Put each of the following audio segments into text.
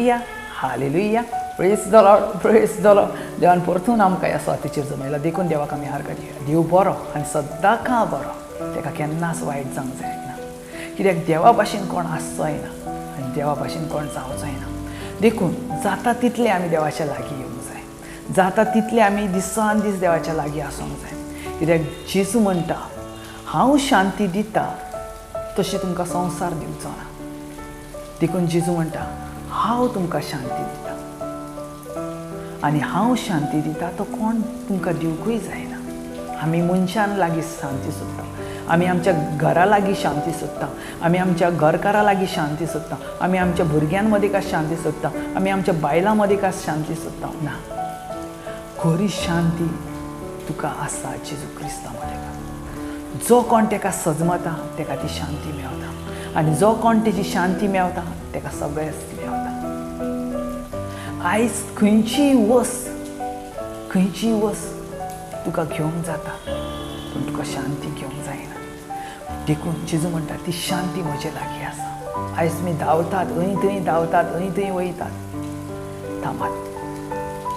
Hallelujah, hallelujah, praise the Lord, praise the Lord. देवान परतून आमकां ह्या स्वातीचेर जमयला, देखून देवाक आमी हारका दिवया. देव बरो आनी सद्दां बरो, ताका केन्नाच वायट जावंक जायना. कित्याक देवा भाशेन कोण आसचोय ना आनी देवा भाशेन कोण जावचोय ना. देखून जाता तितलें आमी देवाच्या लागीं येवंक जाय, जाता तितलें आमी दिसान दीस देवाच्या लागीं आसूंक जाय. कित्याक जेजू म्हणटा, हांव शांती दिता तशी तुमकां संवसार दिवचो ना. देखून जेजू म्हणटा, हांव तुमकां शांती दिता आनी हांव शांती दिता तो कोण तुमकां दिवंकूय जायना. आमी मनशान लागीं शांती सोदता, आमी आमच्या घरा लागीं शांती सोदता, आमी आमच्या घरकारा लागीं शांती सोदता, आमी आमच्या भुरग्यां मदीं का शांती सोदता, आमी आमच्या बायलां मदीं का शांती सोदता. ना, खरी शांती तुका आसा जेजू क्रिस्ता मदीं. जो कोण तेका सजमता तेका ती शांती मेवता आनी जो कोण तेजी शांती मेवता तेका सगळेंच मेवता. आयज खंयचीय वस्त, खंयचीय वस्त तुका घेवंक जाता, पूण तुका शांती घेवंक जायना. देखून जेजू म्हणटा, ती शांती म्हजे लागीं आसा. आयज तुमी धांवतात, हंय थंय धांवतात, हंय थंय वयतात, थांबात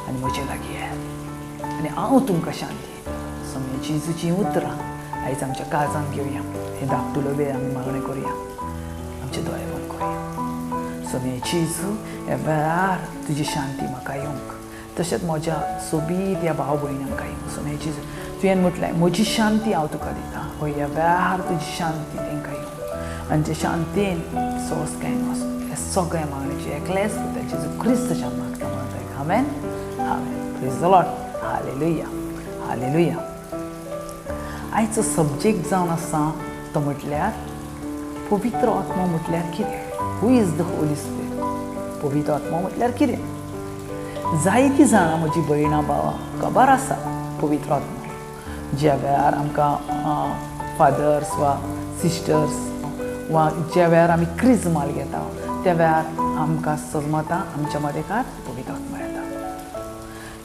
आनी म्हजे लागीं येयात आनी हांव तुमकां शांती दिता. सो जेजूचीं उतरां आयज आमच्या काळजांत घेवया. हे धाकटुलो वेळ आमी मागणें करुया, आमचे दोळे बंद करुया. सो जेजू, ह्या वेळार तुजी शांती म्हाका येवंक, तशेंच म्हज्या सोबीत ह्या भाव भयणांक येवंक. सो जेजू, तुवें म्हटलें म्हजी शांती हांव तुका दिता, हय ह्या वेळार तुजी शांती तांकां येवंक आनी ते शांतीन सोंस कांय वचूं. हें सगळें मागणेचें एकलेंच पुता जेजू क्रिस्ताच्या मागता म्हणून आमेन, आमेन. Praise the Lord, hallelujah, hallelujah. आयचो सब्जेक्ट जावन आसा तो म्हटल्यार पवित्र आत्मो म्हटल्यार कितें? Who is the Holy Spirit? पवित्र आत्मो म्हटल्यार कितें? जायतीं जाणां म्हजी भयणां भावां खबर आसा पवित्र आत्मो. ज्या वेळार आमकां फादर्स वा सिस्टर्स वा ज्या वेळार आमी क्रिजमाल घेता त्या वेळार आमकां सजमता आमच्या मदेकात पवित्र आत्मो येता.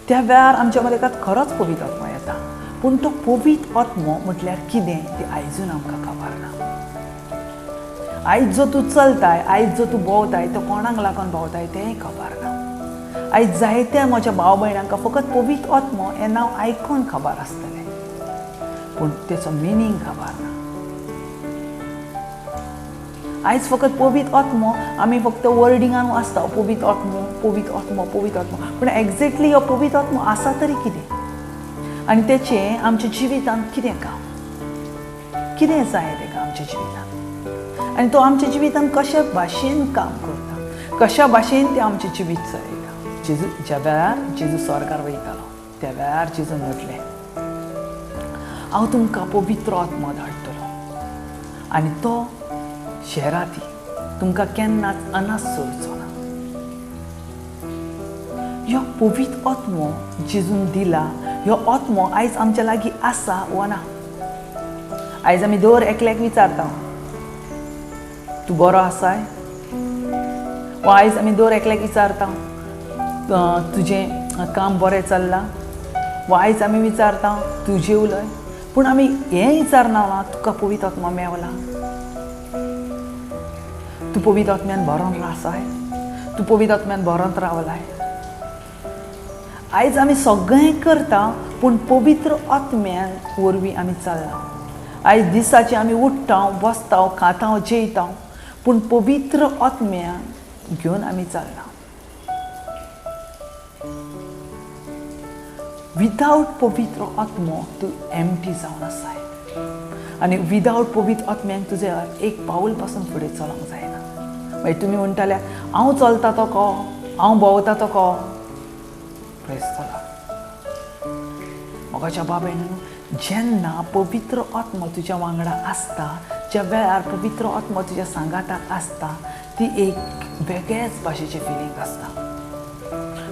त्या वेळार आमच्या मदेकात खरोच पवित्र आत्मो येता. पूण तो पवित्र आत्मो म्हटल्यार कितें तें आयजून आमकां खबर ना. आयज जो तूं चलताय, आयज जो तूं भोंवताय, तो कोणाक लागून भोंवताय तेंय खबर ना. आयज जायत्या म्हज्या भाव भयणांक फकत पवित्र आत्मो हें नांव आयकून खबर आसतलें, पूण तेचो मिनींग खबर ना. आयज फकत पवित्र आत्मो आमी फक्त वर्डिंगान वाचता, पवित्र आत्मो, पवित्र आत्मो, पवित्र आत्मो, पूण एक्झॅक्टली हो पवित्र आत्मो आसा तरी कितें आनी तेचें आमच्या जिवितांत कितें काम, कितें जाय तेका आमच्या जिवितांत आनी तो आमच्या जिवितांत कशा भाशेन काम करता, कशा भाशेन तें आमचें जिवीत चलयता. जेजू ज्या वेळार जेजू स्वर्गार वयतालो त्या वेळार जेजून म्हटलें, हांव तुमकां पवित्र आत्मो धाडटलो आनी तो शेराती तुमकां केन्नाच अनास सोडचो ना. ह्यो पवित्र आत्मो जेजून दिला, ह्यो आत्मो आयज आमच्या लागीं आसा वा ना? आयज आमी दर एकल्याक विचारता, तूं बरो आसाय? वा आयज आमी दर एकल्याक विचारता, तुजें काम बरें चल्लां? वा आयज आमी विचारता, तूं जेवलय? पूण आमी हें विचारना वा तुका पवित्र आत्मो मेवला, तूं पवित्र आत्म्यान भरोन आसाय, तूं पवित्र आत्म्यान भरोन रावलाय? आयज आमी सगळें करता पूण पवित्र आत्म्यान वरवीं आमी चलना. आयज दिसाचें आमी उठ्ठा, बसता, खाता, जेयता, पूण पवित्र आत्म्यान घेवन आमी चलना. विदावट पवित्र आत्मो तूं एमटी जावन आसाय आनी विदावट पवित्र आत्म्याक तुजें एक पावल पासून फुडें चलोंक जायना. मागीर तुमी म्हणटाले, हांव चलता तो को, हांव भोंवता तो को. प्रेज the Lord. मोगाच्या बाबा, जेन्ना पवित्र आत्मो तुज्या वांगडा आसता, ज्या वेळार पवित्र आत्मो तुज्या सांगाताक आसता, ती एक वेगळेच भाशेचें फिलींग आसता.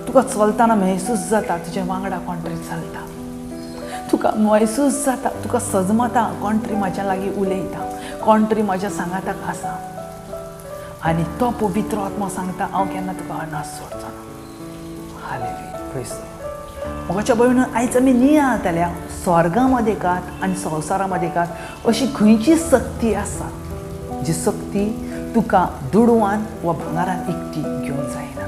तुका चलतना महसूस जाता तुज्या वांगडा कोण तरी चलता, तुका महसूस जाता, तुका सजमता कोण तरी म्हाज्या लागीं उलयता, कोण तरी म्हाज्या सांगाताक आसा आनी तो पवित्र आत्मो सांगता, हांव केन्ना तुका अनास सोडचो ना. हालेलुया, प्रेज the Lord. मोगाच्या भयणीनो, आयज आमी नियाळतल्या स्वर्गा मदेकात आनी संवसारा मदेकात अशी खंयची शक्ती आसा जी शक्ती तुका दुडवान वा भांगारान इकती घेवंक जायना.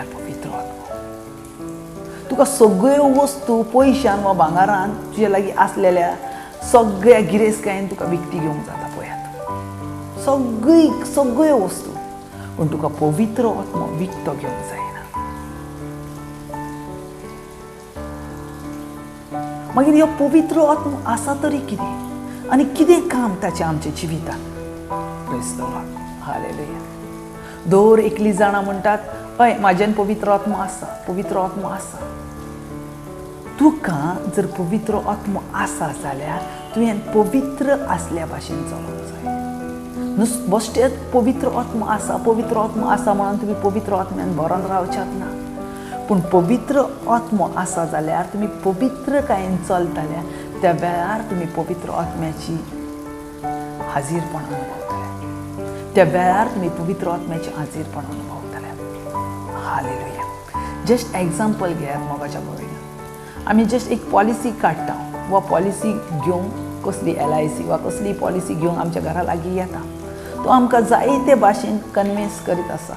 म्हटल्यार पवित्र आत्मो. तुका सगळ्यो वस्तू पयशान वा भांगारान तुजे लागीं आसलेल्या सगळ्या गिरेस्तकायेन तुका विकती घेवंक जाता पळयात, सगळी सगळ्यो वस्तू, पूण तुका पवित्र आत्मो विकतो घेवंक जायना. मागीर ह्यो पवित्र आत्मो आसा तरी कितें आनी कितें काम ताचें आमच्या जिवितांत? Praise the Lord, hallelujah. दर एकली जाणां म्हणटात हय म्हाज्यान पवित्र आत्मो आसा, पवित्र आत्मो आसा. तुका जर पवित्र आत्मो आसा जाल्यार तुवें पवित्र आसल्या भाशेन चलोवंक जाय. बश्टेच पवित्र आत्मो आसा, पवित्र आत्मो आसा म्हणून तुमी पवित्र आत्म्यान भरोन रावच्यात ना. पूण पवित्र आत्मो आसा जाल्यार तुमी पवित्रकायेन चलतल्या त्या वेळार तुमी पवित्र आत्म्याची हाजीरपण अनुभवतले, त्या वेळार तुमी पवित्र आत्म्याची हाजीरपण अनुभवतले. हालेलुया. जस्ट एग्जाम्पल घेयात मोगाच्या भयणा, आमी जस्ट एक पॉलिसी काडटा वा पॉलिसी घेवंक कसली LIC वा कसली पॉलिसी घेवंक आमच्या घरा लागीं येता, तो आमकां जायते भाशेन कन्विन्स करीत आसा,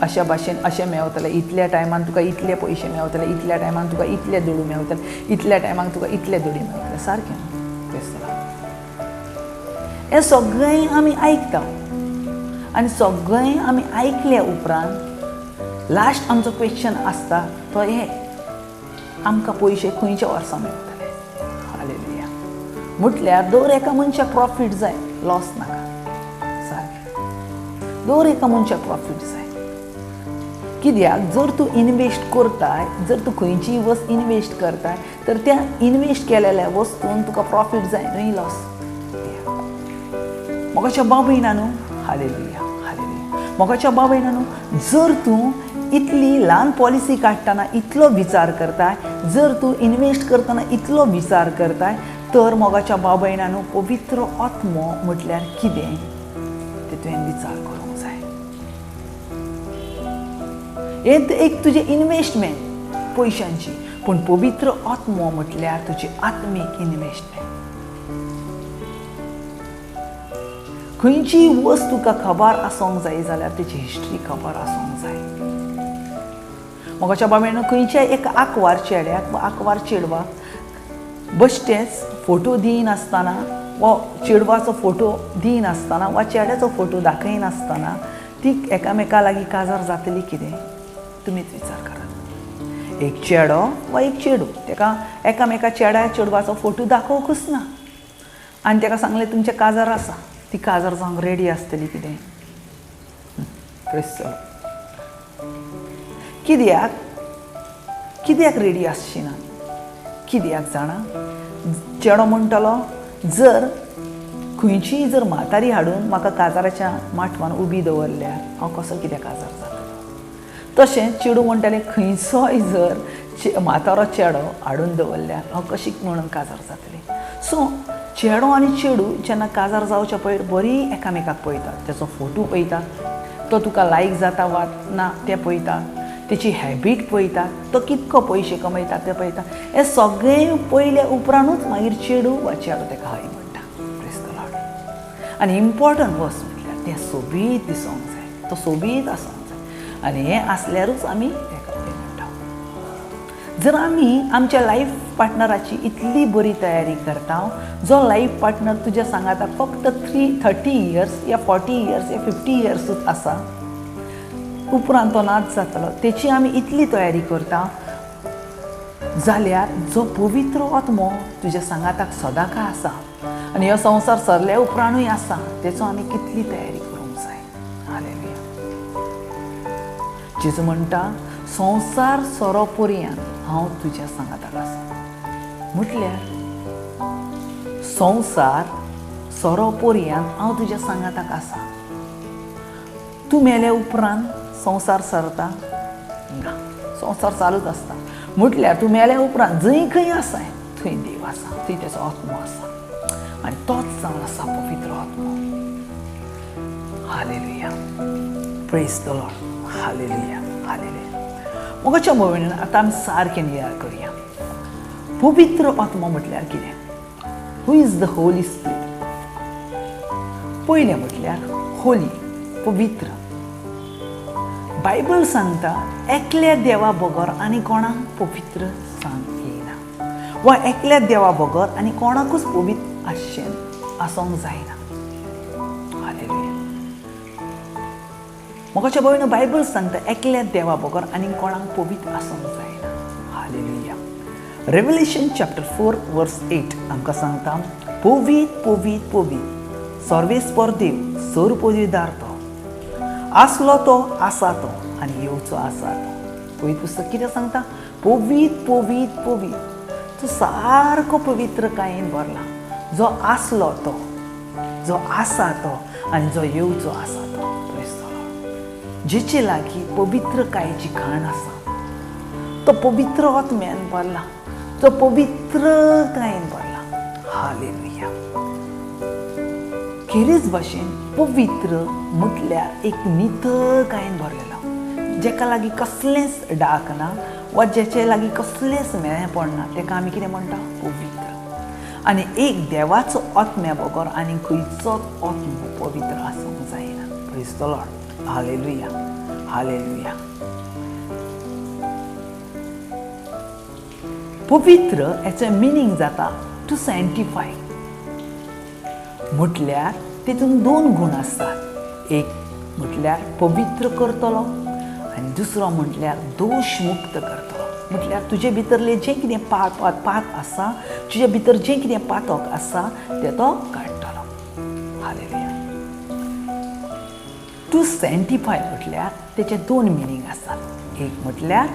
अशा भाशेन अशें मेवतलें, इतल्या टायमान तुका इतले पयशे मेवतले, इतल्या टायमान तुका इतले दुडू मेवतले, इतल्या टायमाक तुका इतले दुडू मेवतले. सारकें न्हू? हें सगळें आमी आयकता आनी सगळें आमी आयकल्या उपरांत लास्ट आमचो क्वेश्चन आसता तो हे, आमकां पयशे खंयच्या वर्सा मेळटले? हालेलुया. म्हटल्यार दर एका मनशाक प्रॉफीट जाय, लॉस नाका. सारकें, दर एका मनशाक प्रॉफीट जाय. कित्याक जर तूं इनवेस्ट करताय, जर तूं खंयचीय वस्त इनवेस्ट करताय तर त्या इनवेस्ट केलेल्या वस्तून तुका प्रॉफीट जाय न्हय लॉस. मोगाच्या बाबयना न्हू, हालेलुया हालेलुया. मोगाच्या बाबयना न्हू, जर तूं इतली ल्हान पॉलिसी काडटना इतलो विचार करताय, जर तूं इनवेस्ट करतना इतलो विचार करताय, तर मोगाच्या बाबयना न्हू पवित्र आत्मो म्हटल्यार कितें तें तुवें विचार करूंक जाय. हें एक तुजें इनवेस्टमेंट पयशांची, पूण पवित्र आत्मो म्हटल्यार तुजी आत्मीक इनवेस्टमेंट. खंयचीय वस्त तुका खबर आसूंक जाय जाल्यार तेची हिस्ट्री खबर आसूंक जाय. मोगाच्या बाबेन खंयच्याय एका आंकवार चेड्याक वा आंकवार चेडवाक बश्टेच फोटो दिनासतना वा चेडवाचो फोटो दिनासतना वा चेड्याचो फोटो दाखयनासतना ती एकामेका लागीं काजार जातली कितें? तुमीच विचार करात. एक चेडो वा एक चेडूं तेका एकामेका चेड्या चेडवाचो फोटो दाखोवंकूच ना आनी तेका सांगलें तुमचें काजार आसा, ती काजार जावंक रेडी आसतली कितें? प्रेस कित्याक कित्याक रेडी आसची ना? कित्याक जाणा? चेडो म्हणटलो जर खंयचीय जर म्हातारी हाडून म्हाका काजाराच्या माटवान उबी दवरल्यार हांव कसो कितें काजार जातलो? तशें चेडूं म्हणटलें खंयचोय जर म्हातारो चेडो हाडून दवरल्यार हांव कशी म्हणून काजार जातलें? सो चेडो आनी चेडूं जेन्ना काजार जावच्या पयर बरी एकामेकाक पळयतात, तेचो फोटो पळयता, तो तुका लायक जाता वा ना तें पळयता, तेची हॅबीट पळयता, तो कितको पयशे कमयता तें पळयता. हें सगळें पळयल्या उपरांतूच मागीर चेडूं वा चेडो तेका हय म्हणटा. Praise the Lord. आनी इम्पॉर्टंट वस्त म्हटल्यार तें सोबीत दिसोंक जाय, तो सोबीत आसूंक जाय आनी हें आसल्यारूच आमी तेका हय म्हणटा. जर आमी आमच्या लायफ पार्टनराची इतली बरी तयारी करता, जो लायफ पार्टनर तुज्या सांगाता फक्त 30 इयर्स या 40 इयर्स या 50 इयर्सूच आसा, उपरांत तो नाच जातलो, तेची आमी इतली तयारी करता जाल्यार जो पवित्र आत्मो तुज्या सांगाताक सदांकाळ आसा आनी हो संवसार सरल्या उपरांतूय आसा, तेचो आमी कितली तयारी करूंक जाय. हालेलुया. जेजू म्हणटा संवसार सोरो पर्यंत हांव तुज्या सांगाताक आसा. म्हटल्यार संवसार सोरो पर्यंत हांव तुज्या सांगाताक आसा. तूं मेल्या उपरांत संवसार सरता ना, संवसार चालूच आसता. म्हटल्यार तूं मेल्या उपरांत जंय खंय आसा थंय देव आसा, थंय तेचो आत्मो आसा आनी तोच जावन आसा पवित्र आत्मो. Hallelujah. Praise the Lord. Hallelujah hallelujah. मोगाच्या भयणीन आतां आमी सारकें नियाळ करुया. पवित्र आत्मो म्हटल्यार कितें? Who is the Holy Spirit? पयलें म्हटल्यार होली, पवित्र. बायबल सांगता एकल्या देवा बगर आनी कोणाक पवित्र सांग येना वा एकल्या देवा बगर आनी कोणाकूच पवित्र आसचें आसूंक जायना. हालेलुया. मोगाच्या भयणो, बायबल सांगता एकल्या देवा बगर आनी कोणाक पवित्र आसूंक जायना. हालेलुया. रेवलेशन चॅप्टर 4 वर्स 8 आमकां सांगता पवीत पवीत पवीत सर्वेस्पर देव सर पदवीदार तो आसलो तो आसा तो आनी येवचो आसा तो. पवित्र पुस्तक कितें सांगता? पवीत पवीत पवीत, तो सारको पवित्रकायेन भरला, जो आसलो तो, जो आसा तो आनी जो येवचो आसा तो. जेचे लागीं पवित्रकायेची खाण आसा तो पवित्र आत्म्यान भरला, तो पवित्रतायेन भरला. हालेलुया. खेरीज भाशेन पवित्र म्हटल्यार एक नितळकायेन भरलेलो, जेका लागीं कसलेंच डाक ना वा जेचे लागीं कसलेंच मेळेपण ना तेका आमी कितें म्हणटा? पवित्र. आनी एक देवाचो आत्म्या बगर आनी खंयचोच आत्मो पवित्र आसूंक जायना. Praise the Lord. Hallelujah. Hallelujah. पवित्र हेचो मिनींग जाता टू सँक्टिफाय, म्हटल्यार तितून दोन गूण आसतात. एक म्हटल्यार पवित्र करतलो आनी दुसरो म्हटल्यार दोश मुक्त करतलो. म्हटल्यार तुजे भितरलें जें कितें पाप आसा, तुजे भितर जें कितें पातक आसा तें तो काडटलो. हालेलुया. टू सँक्टिफाय म्हटल्यार तेचे दोन मिनींग आसात. एक म्हटल्यार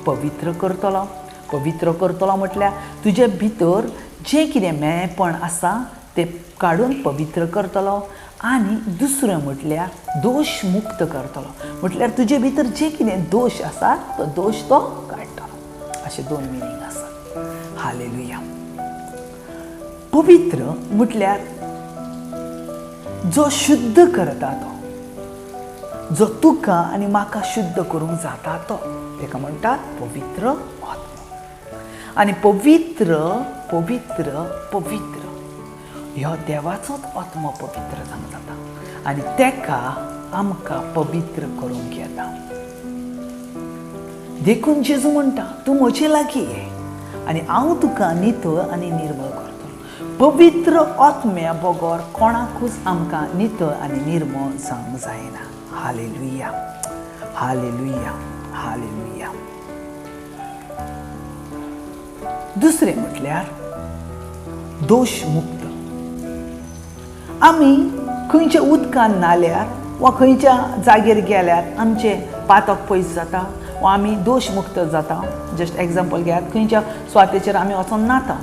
पवित्र करतलो. पवित्र करतलो म्हटल्यार तुजे भितर जें कितें मेळपण आसा तें काडून पवित्र करतलो, आनी दुसरें म्हटल्यार दोश मुक्त करतलो. म्हटल्यार तुजे भितर जें कितें दोश आसा तो दोश तो काडटलो. अशे दोन मिनींग आसात. हालेलुया. पवित्र म्हटल्यार जो शुद्ध करता तो, जो तुका आनी म्हाका शुद्ध करूंक जाता तो, ताका म्हणटात पवित्र आत्मो. आनी पवित्र पवित्र पवित्र ह्यो देवाचोच आत्मो पवित्र जावंक जाता आनी तेका आमकां पवित्र करूंक येता. देखून जेजू म्हणटा तूं म्हजे लागीं ये आनी हांव तुका नितळ आनी निर्मळ करतलो. पवित्र आत्म्या बगर कोणाकूच आमकां नितळ आनी निर्मळ जावंक जायना. हालेलुया. हालेलुया. हालेलुया. दुसरें म्हटल्यार दोश मुक्त. आमी खंयच्या उदकान न्हाल्यार वा खंयच्या जागेर गेल्यार आमचें पातक पयस जाता वा आमी दोश मुक्त जाता. जस्ट एग्जाम्पल घेयात, खंयच्या सुवातेचेर आमी वचोन न्हाता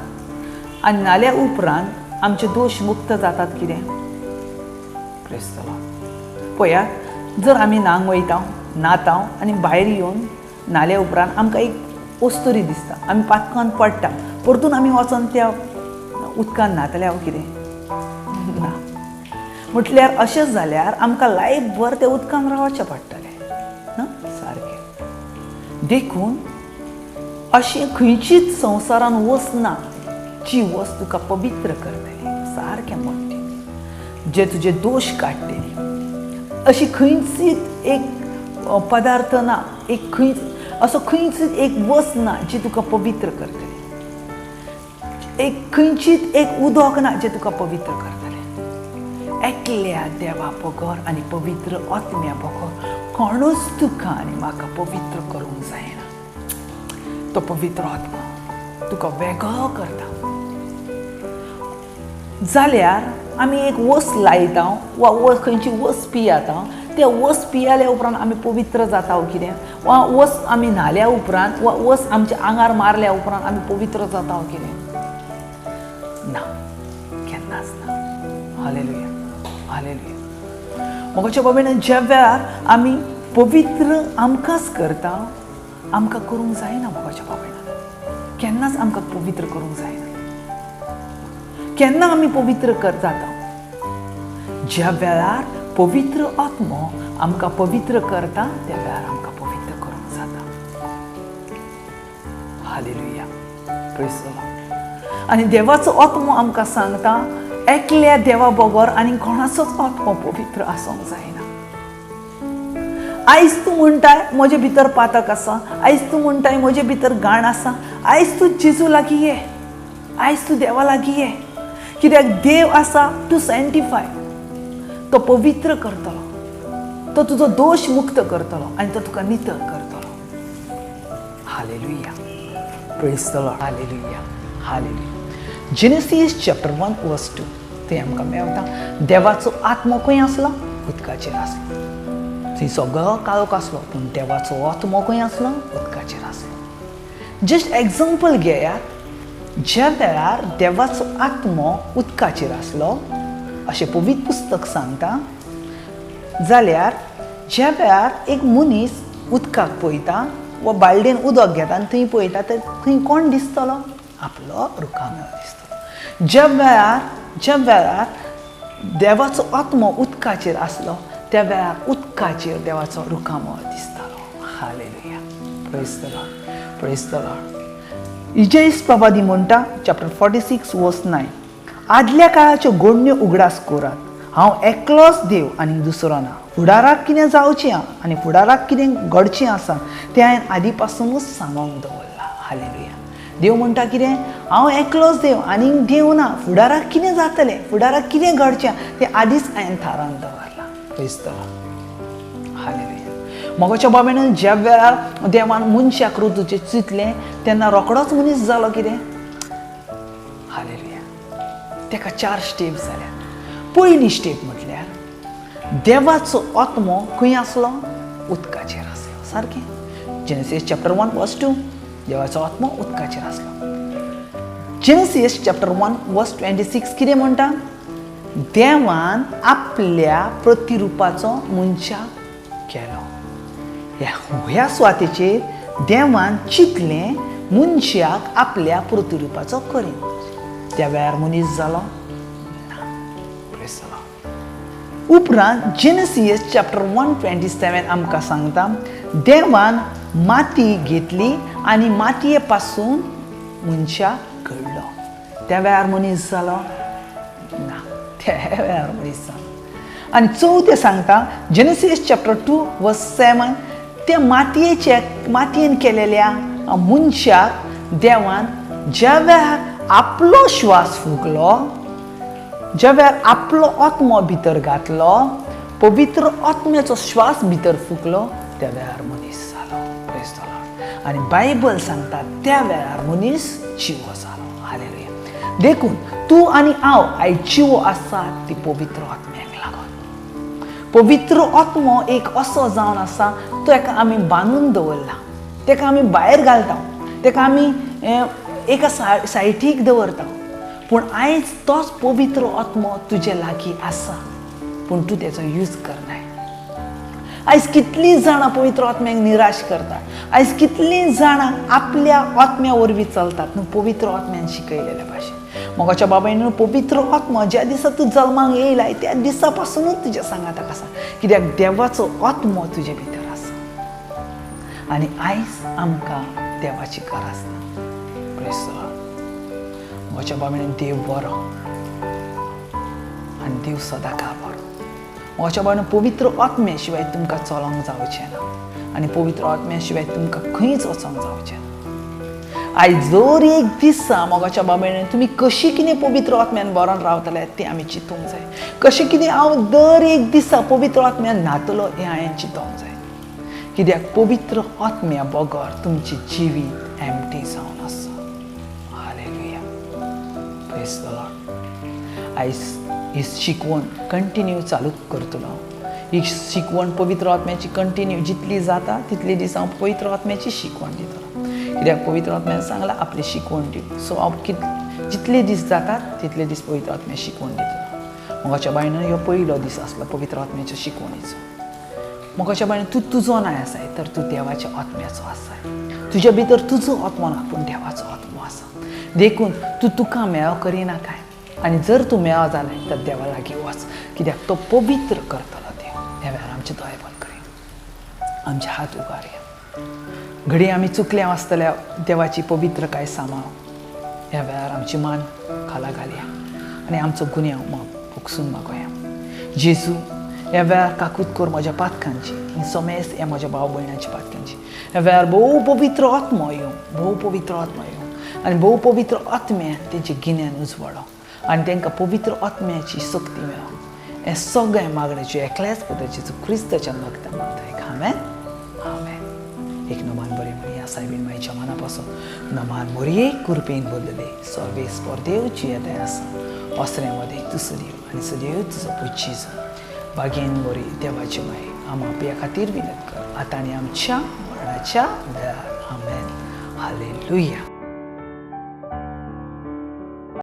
आनी न्हाल्या उपरांत आमचे दोश मुक्त जातात कितें? Praise the Lord. पळयात, जर आमी न्हांक वयता, न्हाता आनी भायर येवन न्हाल्या उपरांत आमकां एक ओस्तोरी दिसता, आमी पातकान पडटा, परतून आमी वचोन त्या उदकान न्हातले हांव कितें ना. म्हटल्यार अशें जाल्यार आमकां लायफभर त्या उदकान रावचें पडटलें ना सारकें. देखून अशें खंयचीच संवसारान वस्त ना जी वस्त तुका पवित्र करतली, सारकें म्हणटी, जे तुजे दोश काडटली, अशी खंयचीच एक पदार्थ ना, एक खंयच असो खंयचीच एक वस्त ना जी तुका पवित्र करतली, एक खंयचीच एक उदक ना जें तुका पवित्र करतलें. एकल्या देवा बगर आनी पवित्र आत्म्या बगर कोणूच तुका आनी म्हाका पवित्र करूंक जायना. तो पवित्र आत्मा तुका वेगळो करता. जाल्यार आमी एक वस्त लायता वा खंयची वस्त पियाता, त्या वस्त पियाल्या उपरांत आमी पवित्र जाता कितें, वा वस्त आमी न्हाल्या उपरांत वा वस्त आमच्या आंगार मारल्या उपरांत आमी पवित्र जाता कितें? ना, केन्नाच ना. हालेलुया. हालेलुया. मोगाच्या बाबेन, ज्या वेळार आमी पवित्र आमकांच करता, आमकां करूंक जायना. मोगाच्या बाबेन, केन्नाच आमकां पवित्र करूंक जायना. केन्ना आमी पवित्र जाता? ज्या वेळार पवित्र आत्मो आमकां पवित्र करता त्या वेळार आमकां पवित्र करूंक जाता. हालेलुया. Praise the Lord. आनी देवाचो आत्मो आमकां सांगता एकल्या देवा बगर आनी कोणाचोच आत्मो पवित्र आसूंक जायना. आयज तूं म्हणटाय म्हजे भितर पातक आसा, आयज तूं म्हणटाय म्हजे भितर घाण आसा, आयज तूं जेजू लागीं ये, आयज तूं देवा लागीं ये. कित्याक देव आसा टू सँक्टिफाय, तो पवित्र करतलो, तो तुजो दोश मुक्त करतलो आनी तो तुका नितळ करतलो. Hallelujah, praise the Lord. Hallelujah, hallelujah. Genesis chapter 1 verse 2 थंय आमकां मेळटा, देवाचो आत्मो खंय आसलो? उदकाचेर आसलो. थंय सगळो काळोख आसलो, पूण देवाचो आत्मो खंय आसलो? उदकाचेर आसलो. जस्ट एग्जाम्पल घेयात, ज्या वेळार देवाचो आत्मो उदकाचेर आसलो अशें पवित्र पुस्तक सांगता, जाल्यार ज्या वेळार एक मनीस उदकाक पळयता वा बालदेन उदक घेता आनी थंय पळयता, तर थंय कोण दिसतलो? आपलो रुखामेळ दिसतलो. ज्या वेळार देवाचो आत्मो उदकाचेर आसलो त्या वेळार उदकाचेर देवाचो रुखामळ दिसतालो. Hallelujah, praise the Lord, praise the Lord. Isaiah प्रवादी म्हणटा चॅप्टर 46 वर्स 9, आदल्या काळाच्यो गोडण्यो उगडास करात, हांव एकलोच देव आनी दुसरो ना. फुडाराक कितें जावचें आनी फुडाराक कितें घडचें आसा तें हांवें आदी पासुनूच सांगोंक दवरलां. हालेलुया. देव म्हणटा कितें? हांव एकलोच देव आनीक देव ना. फुडाराक कितें जातलें, फुडाराक कितें घडचें तें आदींच हांवें थारावन दवरलां. Praise the Lord. Hallelujah. मोगाच्या बाबेन ज्या वेळार देवान मनशाक रुतूचें चिंतलें तेन्ना रोखडोच मनीस जालो कितें? हालेलुया. तेका 4 स्टेप जाल्या. पयली स्टेप म्हटल्यार देवाचो आत्मो खंय आसलो? उदकाचेर आसलो. सारकें, जेनेसीस चॅप्टर 1 वर्स 2, देवाचो आत्मो उदकाचेर आसलो. जेनेसीस चॅप्टर 1 वर्स 26 कितें म्हणटा? देवान आपल्या प्रतिरुपाचो मनशाक केलो. ह्या सुवातेचेर देवान चिंतलें मनशाक आपल्या प्रतिरुपाचो करीन. त्या वेळार मनीस जालो ना. Praise the Lord. उपरांत जेनेसीस चॅप्टर 1:27 आमकां सांगता, देवान माती घेतली आनी मातये पासून मनशाक घडलो. त्या वेळार मनीस जालो ना. त्या वेळार मनीस जालो. आनी चवथें सांगता जेनेसीस चॅप्टर 2 वर्स 7, त्या मातयेन केलेल्या मनशाक देवान ज्या वेळार आपलो श्वास फुंकलो, ज्या वेळार आपलो आत्मो भितर घातलो, पवित्र आत्म्याचो श्वास भितर फुंकलो, त्या वेळार मनीस जालो. Praise the Lord. आनी बायबल सांगता त्या वेळार मनीस जिवो जालो. हालेलुया. देखून तूं आनी हांव आयज जिवो आसा ती पवित्र आत्म्याक लागून. पवित्र आत्मो एक असो जावन आसा, तो एका आमी बांदून दवरला, तेका आमी भायर घालता, तेका आमी एका सायटीक दवरता, पूण आयज तोच पवित्र आत्मो तुजे लागीं आसा, पूण तूं तेचो यूज करनाय. आयज कितलीं जाणां पवित्र आत्म्याक निराश करता, आयज कितलीं जाणां आपल्या आत्म्या वरवीं चलतात, न्हू पवित्र आत्म्यान शिकयलेल्या भाशेन. मोगाच्या बाबायन पवित्र आत्मो ज्या दिसा तूं जल्माक येयलाय त्या दिसा पासुनूच तुज्या सांगाताक आसा, कित्याक देवाचो आत्मो तुजे भितर आसा. आनी आयज आमकां देवाची गरज ना. Praise the Lord. मोगाच्या बाबायन देव बरो आनी देव सदांकाळ बरो. मोगाच्या बाबायन पवित्र आत्म्या शिवाय तुमकां चलोंक जावचें ना आनी पवित्र आत्म्या शिवाय तुमकां खंयच वचोंक जावचें ना. आयज जर एक दिसा मोगाच्या बाबायन तुमी कशी कितें पवित्र आत्म्यान बरोवन रावतले तें आमी चिंतूंक जाय. कशें कितें हांव दर एक दिसा पवित्र आत्म्यान न्हातलो हें हांवें चिंतूंक जाय, कित्याक पवित्र आत्म्या बगर तुमचें जिवीत एम्प्टी जावन आसा. हालेलुया. Praise the Lord. आयज ही शिकवण कंटिन्यू चालू करतलो. ही शिकवण पवित्र आत्म्याची कंटिन्यू जितली जाता तितले दीस हांव पवित्र आत्म्याची शिकवण दितलो, कित्याक पवित्र आत्म्यान सांगलां आपली शिकवण दिव. सो हांव जितले दीस जातात तितले दीस पवित्र आत्म्या शिकवण दितलो. मोगाच्या बायन ह्यो पयलो दीस आसलो पवित्र आत्म्याच्या शिकवणीचो. मोगाच्या बायन तूं तुजो नाय आसाय, तर तूं देवाच्या आत्म्याचो आसाय. तुज्या भितर तुजो आत्मो ना, पूण देवाचो आत्मो आसा. देखून तूं तुका मेळो करिनाकाय, आनी जर तूं मेळो जालें तर देवा लागीं वच, कित्याक तो पवित्र करतलो देव. ह्या वेळार आमचे दोळे बंद करुया, आमचे हात उबारया. घडये आमी चुकल्या आसतल्या देवाची पवित्रकाय सांबाळ. ह्या वेळार आमची मान खाला घालया आनी आमचो गुन्यांव भोगसून मागोया. जेजू, ह्या वेळार काकूत कर म्हज्या पातकांची आनी समेस्त ह्या म्हज्या भाव भयणांच्या पातकांची. ह्या वेळार भोव पवित्र आत्मो येवं, भोव पवित्र आत्मो येवं आनी भोव पवित्र आत्म्यान तेंचें गिन्यान उजवाडो आनी तांकां पवित्र आत्म्याची शक्ती मेळो. हें सगळें मागण्याचें एकल्याच पुता जेजू क्रिस्ताच्या नगता मागता. आमेन, आमेन. एक नमान बरें म्हणया सायबीन माईच्या मना पासून. नमान मोरये कृपेन बदलले सर्वेस पर देवची येता आसा असऱ्या मदें तूं सदैव आनी सदैव तुजो पुजी बागेन बरी देवाची माई आमा आपल्या खातीर विनंत कर आतां आनी आमच्या मरणाच्या वेळार. आमेन. हालेलुया.